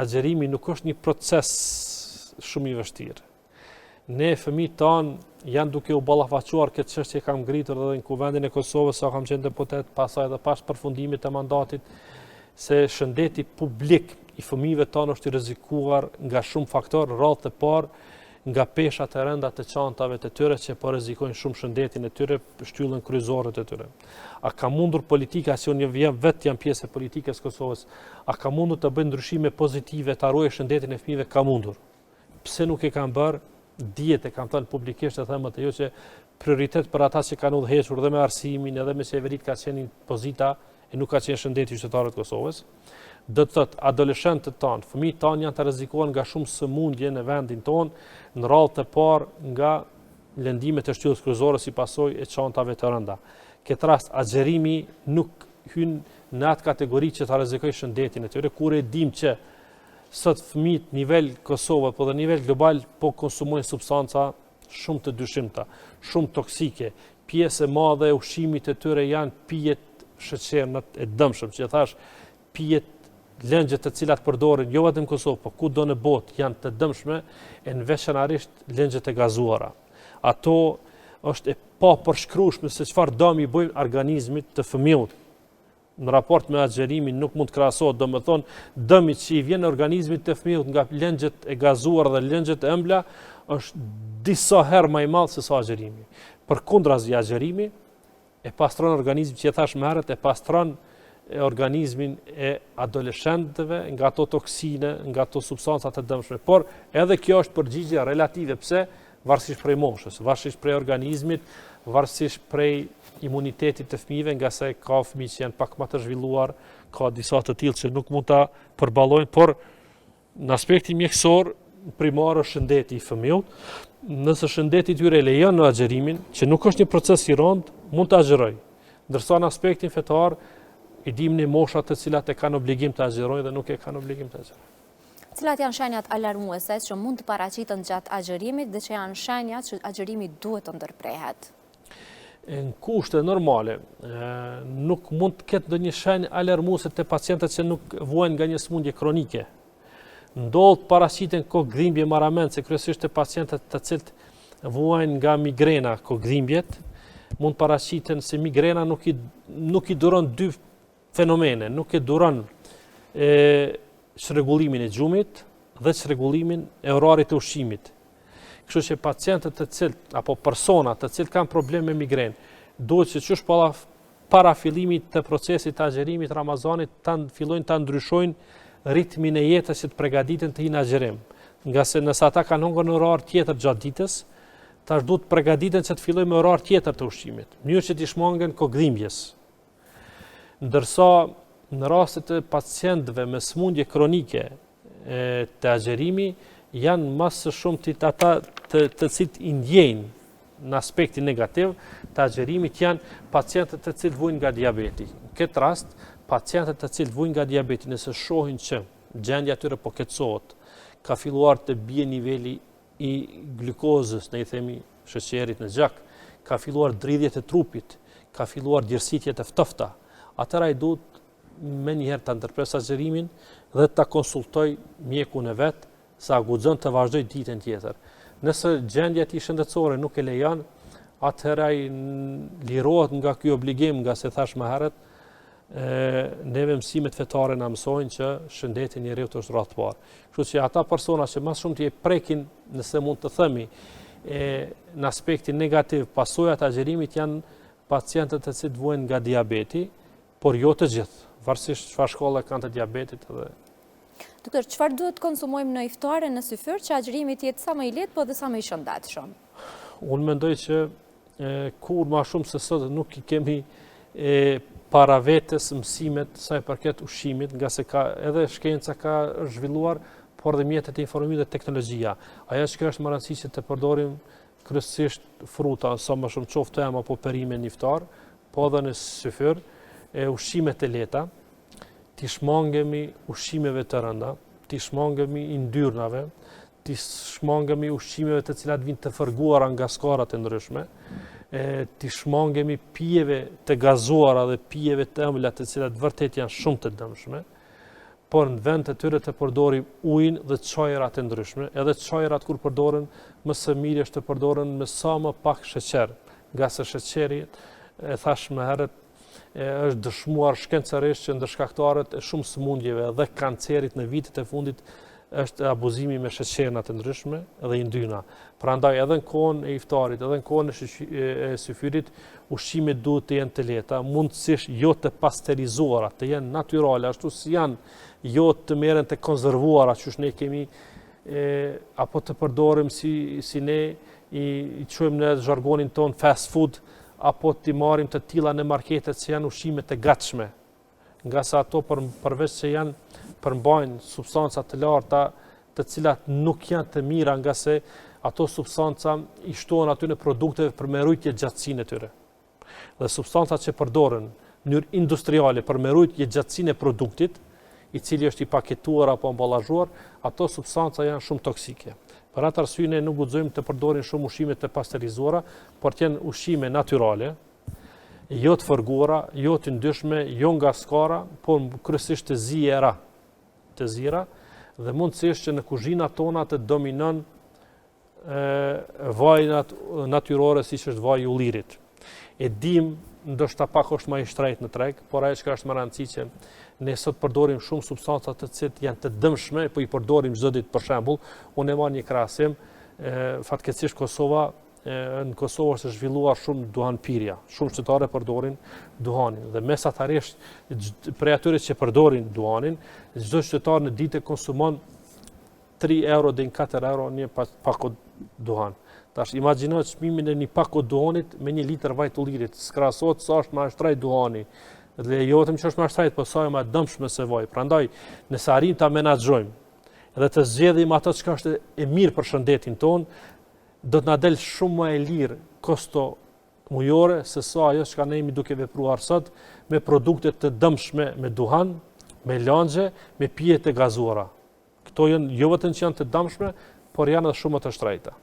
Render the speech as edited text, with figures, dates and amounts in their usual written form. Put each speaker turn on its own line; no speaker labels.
Agjërimi nuk është një proces shumë i vështirë. Ne fëmijët tanë janë duke u ballafaquar këtë çështje e kam ngritur edhe në Kuvendin e Kosovës sa kam qenë deputet, pastaj edhe pas përfundimit të mandatit se shëndeti publik i fëmijëve tanë është i rrezikuar nga shumë faktorë, radhë të parë nga peshat e rënda të çantave të tyre që po rrezikojnë shumë shëndetin e tyre, shtyllën kryzore të tyre. A ka mundur politika, se unë jam vetë jam pjesë e politikës Kosovës, a ka mundur të bëjë ndryshime pozitive ta ruajë shëndetin e fëmijëve? Ka mundur. Pse nuk e kanë bërë? Dihet e kam thënë publikisht e them te ju që prioritet për ata që kanë udhëhequr dhe me arsimin edhe me qeveritë ka qenë pozita e nuk ka qenë shëndeti i qytetarëve të Kosovës. Do të thotë adoleshentët tanë, fëmijët tanë janë të rrezikuar nga shumë sëmundje në vendin tonë, në radhë të parë nga lëndimet e shtyllës kryzore si pasojë e çantave të rënda. Këtë rast agjërimi nuk hyn në atë kategori që ta rrezikojë shëndetin e tyre, kur e dim që Sot fëmijët nivel Kosovë, po dhe nivel global po konsumojnë substanca shumë të dyshimta, shumë toksike. Pjesë e madhe e ushqimit të tyre janë pijet sheqernat e dëmshëm, që e thash, pijet lëngjet të cilat përdoren jo vetëm në Kosovë, po kudo në botë janë të dëmshme e në veçanërisht lëngjet e gazuara. Ato është e papërshkrueshme se çfarë dëmi i bëjnë organizmit të fëmijës. Në raport me agjërimin nuk mund të krahasohet, domethënë, dëmi që i vjen organizmit të fëmijës nga lëngjet e gazuara dhe lëngjet e ëmbla është disa herë më i madh se sa agjërimi. Përkundrazi agjërimi e pastron organizmin që e thash më herët, e pastron organizmin e adoleshentëve nga ato toksine, nga ato substanca të dëmshme. Por edhe kjo është përgjigje relative, pse varësisht prej moshës, varësisht prej organizmit, varësisht prej imunitetit të fëmijëve, ngase ka fëmijë që janë pak më të zhvilluar, ka disa të tillë që nuk mund ta përballojnë, por në aspektin mjekësor primar është shëndeti i fëmijës. Nëse shëndeti i tyre lejon në agjërimin, që nuk është një proces i rëndë, mund të agjërojë. Ndërsa në aspektin fetar, i dimë ne moshat të cilat e kanë obligim të agjërojnë dhe nuk e kanë obligim të agjërojnë.
Cilat janë shenjat alarmuese që mund të paraqiten gjatë agjërimit dhe që janë shenjat që agjërimi duhet të ndërprehet?
Në kushte normale, nuk mund të ketë ndonjë shenjë alarmuese te pacientët që nuk vuajnë nga një sëmundje kronike. Ndodh të paraqiten kokëdhimbje marramendëse, kryesisht te pacientët të cilët vuajnë nga migrena, kokëdhimbjet, mund të paraqiten se migrena nuk i, nuk i duron dy fenomene, nuk e duron e çrregullimin e gjumit dhe çrregullimin e orarit të ushqimit. Kështu që pacientët të cilët apo persona të cilët kanë probleme me migrenë, duhet që qysh para para fillimit të procesit të agjërimit Ramazanit ta fillojnë ta ndryshojnë ritmin e jetës që të pregaditen të hyjnë në agjërim. Ngase nëse ata kanë hongër në orar tjetër gjatë ditës, tash duhet të pregaditen që të fillojnë me orar tjetër të ushqimit, në mënyrë që t'i shmangen kokëdhimbjes. Ndërsa në rastet e pacientëve me sëmundje kronike e, te agjërimi janë më së shumti ata të, të cilët i ndjejnë në aspektin negativ të agjërimit janë pacientët të cilët vuajnë nga diabeti. Në këtë rast, pacientët të cilët vuajnë nga diabeti, nëse shohin që gjendja e tyre po keqësohet, ka filluar të bie niveli i glukozës, ne i themi sheqerit në gjak, ka filluar dridhjet e trupit, ka filluar djersitjet e ftofta, atëherë ai duhet menjëherë ta ndërpresë agjërimin dhe ta konsultojë mjekun e vet se a guxon të vazhdojë ditën tjetër. Nëse gjendja e tij shëndetësore nuk e lejon, atëherë ai lirohet nga ky obligim, ngase thashë më herët, e, neve mësimet fetare na mësojnë që shëndeti i njeriut është radhë të parë. Kështu që ata persona që më shumë i prekin, nëse mund të themi, e, në aspektin negativ, pasojat e agjërimit janë pacientët të cilët vuajnë nga diabeti, por jo të gjithë, varësisht çfarë shkalle kanë të diabetit edhe
Doktor, çfarë duhet të konsumojmë në iftar e në syfyr që agjërimi të jetë sa më i lehtë, po dhe sa më i shëndetshëm?
Unë mendoj që kurrë ma shumë se sot nuk i kemi e, para vetes mësimet sa i përket ushqimit, ngase ka, edhe shkenca ka zhvilluar, por dhe mjetet e informimit dhe teknologjia. Ajo që është me rëndësi që të përdorim kryesisht fruta, sa më shumë qoftë pema apo perime në iftar, po edhe në syfyr, e ushqimet e lehta, t'i shmangemi ushqimeve të rënda, t'i shmangemi yndyrnave, t'i shmangemi ushqimeve të cilat vijnë të fërguara nga skarat e ndryshme, e, t'i shmangemi pijeve të gazuara dhe pijeve të ëmbla të cilat vërtet janë shumë të dëmshme. Por në vend të tyre të përdorim ujin dhe çajrat e ndryshme, edhe çajrat kur përdoren, më së miri është të përdoren me sa më pak sheqer, ngase sheqeri, e thashë më herët, e është dëshmuar shkencërisht që ndër shkaktarët e shumë sëmundjeve dhe kancerit në vitet e fundit është abuzimi me sheqernat e ndryshme dhe yndyna. Prandaj edhe në kohën e iftarit, edhe në kohën e syfyrit, ushqimet duhet të jenë të lehta, mundësisht jo të pasterizuara, të jenë natyrale, ashtu si janë, jo të merren të konservuara, qysh ne kemi e, apo të përdorim si, si ne i, i quajmë në zhargonin tonë fast food, apo t'i marrim të tilla në marketet që janë ushqime të gatshme, ngase ato për, përveç se janë përmbajnë substanca të larta të cilat nuk janë të mira ngase ato substanca i shtohen atyne produkteve për me rujt jetëgjatësinë e tyre. Dhe substancat që përdoren në mënyrë industriale për me rujt jetëgjatësinë e produktit, i cili është i paketuar apo ambalazhuar, ato substanca janë shumë toksike. Për atë arsye ne nuk guxojmë të përdorim shumë ushqime të pasterizuara, por të jenë ushqime natyrale, jo të fërguara, jo të yndyshme, jo nga skara, por kryesisht të ziera, të zira dhe mundësisht që në kuzhinat tona të dominon vajnat natyrore siç është vaji i ullirit. E dim, ndoshta pak është më i shtrejtë në treg, por ajo çka është me rëndësi që ne sot përdorim shumë substanca të cilat janë të dëmshme, po i përdorim çdo ditë për shembull, unë e marr një krahasim, fatkeqësisht Kosova në Kosovë është zhvilluar shumë duhanpirja, shumë qytetarë përdorin duhanin dhe mesatarisht prej atyre që përdorin duhanin, çdo qytetar në ditë konsumon 3 euro deri në 4 euro një pako duhan. Tash imagjino çmimin e një pako duhanit me një litër vaj të ullirit, s'krahasohet sa është më shtrejt duhani. Dhe jo vetëm që është më shtrejt, po sa është më dëmshme se vaj. Prandaj, nëse arrijmë ta menaxhojmë dhe të zgjedhim ato çka është e mirë për shëndetin tonë, do të na del shumë më e lirë kosto mujore se sa ajo çka ne jemi duke vepruar sot me produkte të dëmshme me duhan, me langje, me pije të gazuara. Këto janë jo vetëm që janë të dëmshme, por janë edhe shumë më të shtrejta.